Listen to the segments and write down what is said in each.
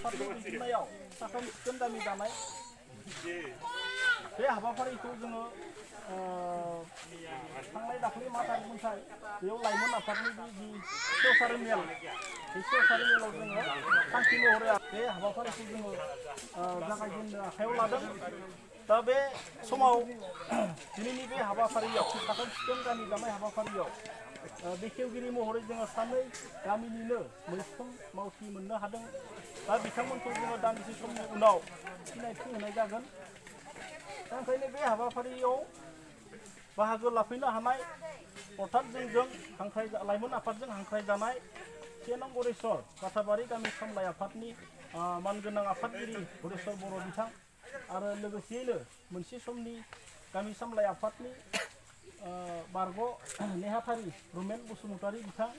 आफादनि दैदेननायाव साखोन सिखोन गामि दानाय बे हाबाफारिखौ जोङो थांनाय दाख्लै मा तारिखमोनथाय बेयाव लाइमोन आफादनि जि सेवसारि मेल बे सेवसारि मेलाव जोङो थांखि महरै बे हाबाफारिखौ जोङो जागायजेननो आखायाव लादों। दा बे समाव दिनैनि बे हाबाफारियाव साखोन सिखोन गामि दानाय हाबाफारियाव बेखेवगिरि महरै जोङो सानै गामिनिनो मैखोम मावथि मोननो हादों। दा बिथांमोनखौ जोङो दान्दिसे समनि उनाव सिनायथि होनाय जागोन। दा ओंखायनो बे हाबाफारियाव बाहागो लाफैनो हानाय अर्थात जोंजों लाइमोन आफादजों हांख्रायजानाय 1 नं गरेस्वर बाथाबारि गामि सामलाय आफादनि मानगोनां आफादगिरि गरेस्वर बर' बिथां आरो लोगोसेयैनो मोनसे समनि गामि सामलाय आफादनि बारग' नेहाथारि रमेन बसुमतारी बिथां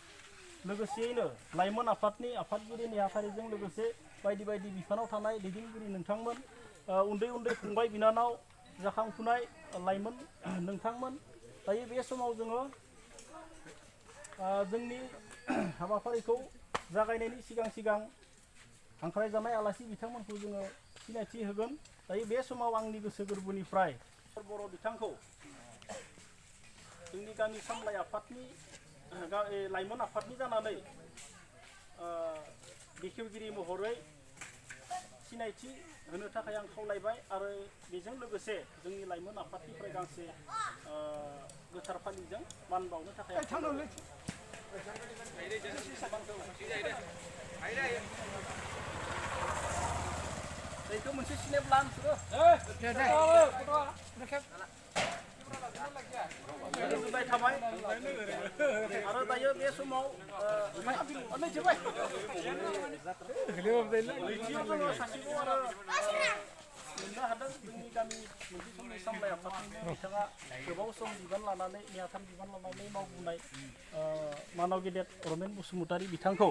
लोगोसेयैनो लाइमोन आफादनि आफादगिरि नेहाथारिजों लोगोसे बायदि बायदि बिफानाव थानाय दैदेनगिरि नोंथांमोन उन्दै उन्दै फंबाय बिनानाव जाखांफुनाय लाइमोन नोंथांमोन दायो बे समाव जोङो जोंनि हाबाफारिखौ जागायनायनि सिगां हांख्रायजानाय आलासि बिथांमोनखौ जोङो सिनायथि होगोन। दायो बे समाव आंनि गोसो गोरबोनिफ्राय बर' बिथांखौ जोंनि गामि सामलाय आफादनि लाइमोन आफादनि जानानै बेखेवगिरि महरै सिनायथि होनो थाखाय आं खावलायबाय आरो बेजों लोगोसे जोंनि लाइमोन आफादनिफ्राय गांसे गोथार फालिजों मान बावनो थाखाय बेखौ मोनसे स्नेप लानोसो गोजोननाय थाबाय आरो दायो बे समाव सासेखौ आरो मोननो हादों जोंनि गामि मोनसे समनि सामलाय आफादनिनो बिथाङा गोबाव सम बिबान लानानै नेहाथार बिबान लानानै मावबोनाय मानाव गेदेर रमेन बसुमतारी बिथांखौ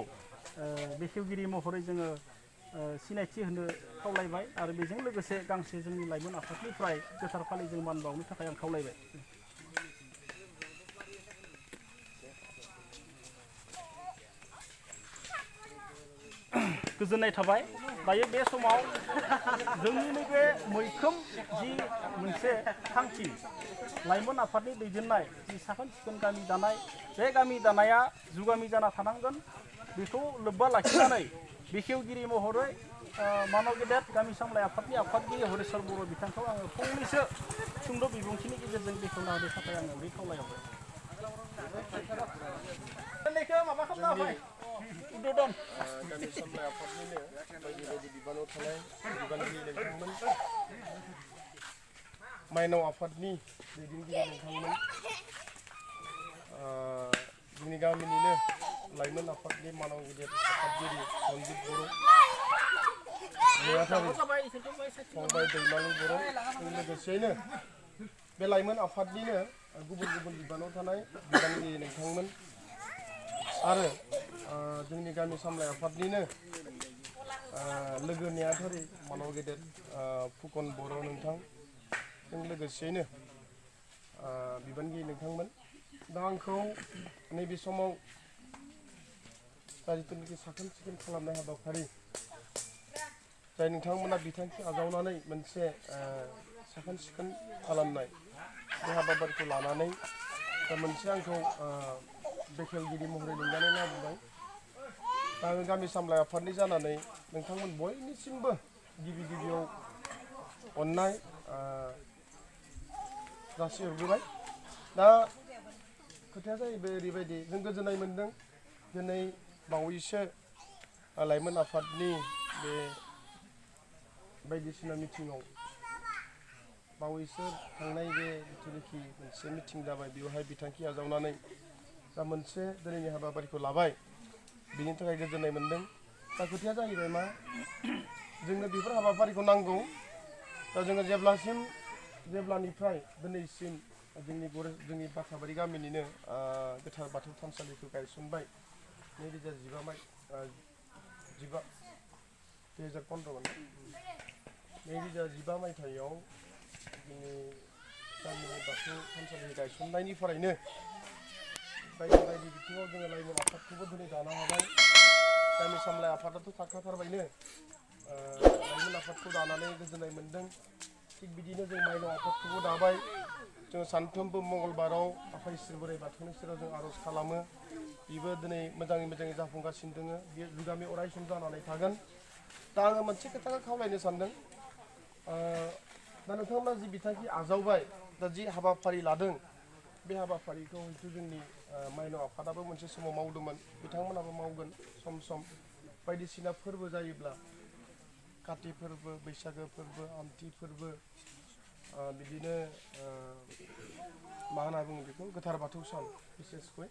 बेखेवगिरि महरै जोङो सिनायथि होनो खावलायबाय आरो बेजों लोगोसे गांसे जोंनि लाइमोन आफादनिफ्राय गोथार फालिजों मान बावनो थाखाय आं खावलायबाय। गोजोननाय थाबाय। दायो बे समाव जोंनि नैबे मैखोम जि मोनसे थांखि लाइमोन आफादनि दैदेननाय जि साखोन सिखोन गामि दानाय बे गामि दानाया जुगामि जाना थानांगोन। बेखौ लोब्बा लाखिनानै बेखेवगिरि महरै मानाव गेदेर गामि सामलाय आफादनि आफादगिरि हरेस्वर बर' बिथांखौ आङो फंनैसो सुंद' बिबुंथिनि गेजेरजों बेखेवना होनो थाखाय आङो बे खावलायहरबाय। माबा खालामना होबाय उद्बोधन गामि सामलाय आफादनिनो बायदि बायदि बिबानाव थानाय बिबानगिरि नोंथांमोन माइनाव आफादनि दैदेनगिरि नोंथांमोन जोंनि गामिनिनो लाइमोन आफादनि मानाव गेदेर आफादगिरि रनजित बर' फंबाय दैमालु बर' लोगोसेयैनो बे लाइमोन आफादनिनो गुबुन गुबुन बिबानाव थानाय बिबानगिरि नोंथांमोन आरो जोंनि गामि सामलाय आफादनिनो लोगो नेहाथारि मानाव गेदेर फुकन बर' नोंथांजों लोगोसेयैनो बिबानगिरि नोंथांमोन दा आंखौ नैबे समाव जिथुनाखि साखोन सिखोन खालामनाय हाबाफारि जाय नोंथांमोना बिथांखि आजावनानै मोनसे साखोन सिखोन खालामनाय बे हाबाफारिखौ लानानै दा मोनसे आंखौ बेखेवगिरि महरै लिंनानै लाबोबाय। दा आङो गामि सामलाय आफादनि जानानै नोंथांमोन बयनिसिमबो गिबि गिबियाव अननाय जासिहरग्रोबाय। दा खोथाया जाहैबाय ओरैबायदि जों गोजोननाय मोन्दों दिनै बावैसो लाइमोन आफादनि बे बायदिसिना मिथिङाव बावैसो थांनाय बे जिथुनाखि मोनसे मिथिं जाबाय बेवहाय बिथांखि आजावनानै दा मोनसे दिनैनि हाबाफारिखौ लाबाय बिनि थाखाय गोजोननाय मोन्दों। दा खोथाया जाहैबाय मा जोंनो बेफोर हाबाफारिखौ नांगौ। दा जोङो जेब्लानिफ्राय दिनैसिम जोंनि बाथाबारि गामिनिनो गोथार बाथौ थानसालिखौ गायसनबाय 2015 मायथाइयाव जोंनि गामिनि बाथौ थानसालि गायसननायनिफ्रायनो बायदि बायदि बिथिङाव जोङो लाइमोन आफादखौबो दिनै दानो हाबाय। गामि सामलाय आफादाथ' थाखाथारबायनो लाइमोन आफादखौ दानानै गोजोननाय मोन्दों। थिग बिदिनो जों माइनाव आफादखौबो दाबाय। जों सानफ्रोमबो मंगलबाराव आफा इसोर बोराइ बाथौनि सेराव जों आर'ज खालामो। बिबो दिनै मोजाङै जाफुंगासिनो दङ। बियो जुगामि अराय सम जानानै थागोन। दा आङो मोनसे खोथाखौ खावलायनो सानदों। दा नोंथांमोना जि बिथांखि आजावबाय, दा जि हाबाफारि लादों, बे हाबाफारिखौ हयथ' जोंनि माइनाव आफादाबो मोनसे समाव मावदोंमोन, बिथांमोनाबो मावगोन सम सम। बायदिसिना फोरबो जायोब्ला, काति फोरबो, बैसागो फोरबो, आमथि फोरबो, बिदिनो मा होनना बुङो बेखौ गोथार बाथौ सान बिसेसकै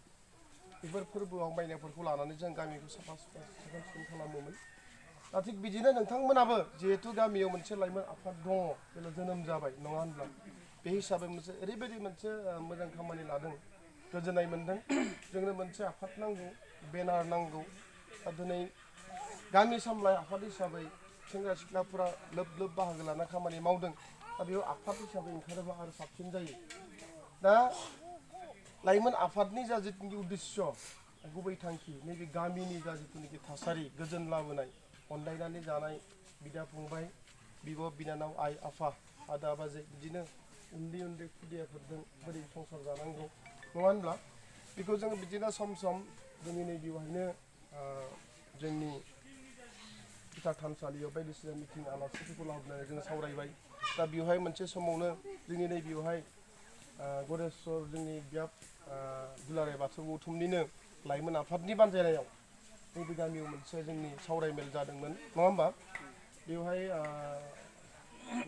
बेफोर फोरबोआव माइनावफोरखौ लानानै जों गामिखौ साफा साखोन सिखोन खालामोमोन। दा थिग बिदिनो नोंथांमोनाबो जिहेथु गामियाव मोनसे लाइमोन आफाद दङ, बेल' जोनोम जाबाय नङा होनब्ला? बे हिसाबै मोनसे ओरैबायदि मोनसे मोजां खामानि लादों, गोजोननाय मोन्दों। जोंनो मोनसे आफाद नांगौ, बेनार नांगौ। दा दिनै गामि सामलाय आफाद हिसाबै सेंग्रा सिख्लाफोरा लोब लोब बाहागो लाना खामानि मावदों। दा बेयाव आफाद हिसाबै ओंखारोबा आरो साबसिन जायो। दा लाइमोन आफादनि जा जिथुनिखि उद्देश्य, गुबै थांखि, नैबे गामिनि जा जिथुनिखि थासारि, गोजोन लाबोनाय, अनलायनानै जानाय, बिदा फंबाय, बिब' बिनानाव, आइ आफा, आदा बाजै, बिदिनो उन्दै उन्दै खुदियाफोरजों बोरै संसार जानांगौ नङा होनब्ला? बेखौ जोङो बिदिनो सम सम जोंनि नैबेवहायनो जोंनि गोथार थानसालियाव बायदिसिना मिथिं आलासिफोरखौ लाबोनानै जोङो सावरायबाय। दा बेवहाय मोनसे समावनो जोंनि नैबेयावहाय गरेस्वर जोंनि बियाब दुलाराय बाथौ गौथुमनिनो लाइमोन आफादनि बानजायनायाव नैबे गामियाव मोनसे जोंनि सावरायमेल जादोंमोन नङा होमबा? बेवहाय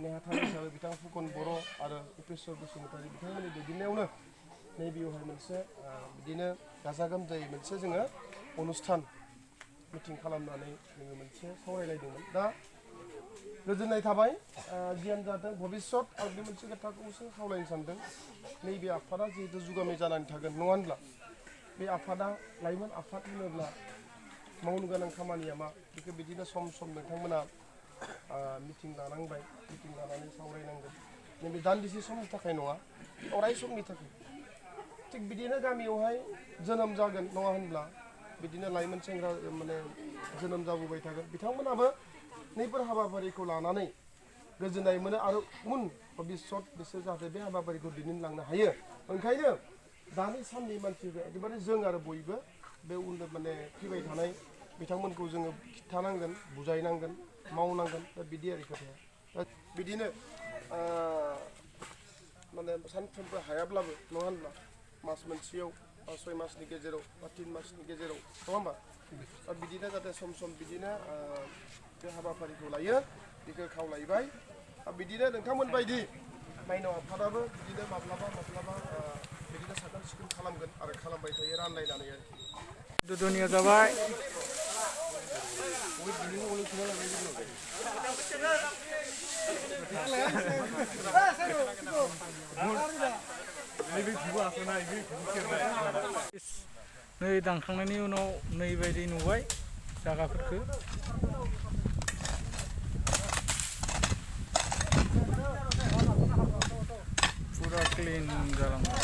नेहाथारि हिसाबै बिथां फुकन बर' आरो उपेस्वर बसुमतारी बिथांमोननि दैदेननायावनो नैबेयावहाय मोनसे बिदिनो गाजा गोमजायै मोनसे जोङो अनुस्थान मिटिं खालामनानै जोङो मोनसे सावरायलायदोंमोन। दा गोजोननाय थाबाय। जियानो जादों भबिष्यत आं बे मोनसे खोथाखौसो खावलायनो सानदों। नैबे आफादा जिहेतु जुगामि जानानै थागोन नङा होनब्ला? बे आफादा लाइमोन आफाद होनोब्ला मावनो गोनां खामानिया मा, बेखौ बिदिनो सम सम नोंथांमोना मिटिं लानांबाय, मिटिं लानानै सावरायनांगोन। नैबे दान्दिसे समनि थाखाय नङा, अराय समनि थाखाय। थिग बिदिनो गामियावहाय जोनोम जागोन नङा होनब्ला? बिदिनो लाइमोन सेंग्रा माने जोनोम जाबोबाय थागोन। बिथांमोनाबो नैफोर हाबाफारिखौ लानानै गोजोननाय मोनो आरो उन भबिष्यत बिसोर जाहाथे बे हाबाफारिखौ दैदेनलांनो हायो। ओंखायनो दानि साननि मानसिफोरा एखेबारे जों आरो बयबो बे उन माने फैबाय थानाय बिथांमोनखौ जोङो खिन्थानांगोन, बुजायनांगोन, मावनांगोन। दा बिदि आरो खोथाया। दा बिदिनो माने सानफ्रोमबो हायाब्लाबो नङा होनब्ला? मास मोनसेयाव बा 6 मासनि गेजेराव बा 3 मासनि गेजेराव नङा होमबा? दा बिदिनो जाहाथे सम सम बिदिनो बे हाबाफारिखौ लायो, बेखौ खावलायबाय। बिदिनो नोंथांमोन बायदि माइनाव आफादाबो बिदिनो माब्लाबा बिदिनो साखोन सिखोन खालामगोन आरो खालामबाय थायो रानलायनानै आरोखि। दुनिया जाबाय। नै दानखांनायनि उनाव नैबायदि नुबाय जायगाफोरखौ। फुरा क्लिन जालांबाय।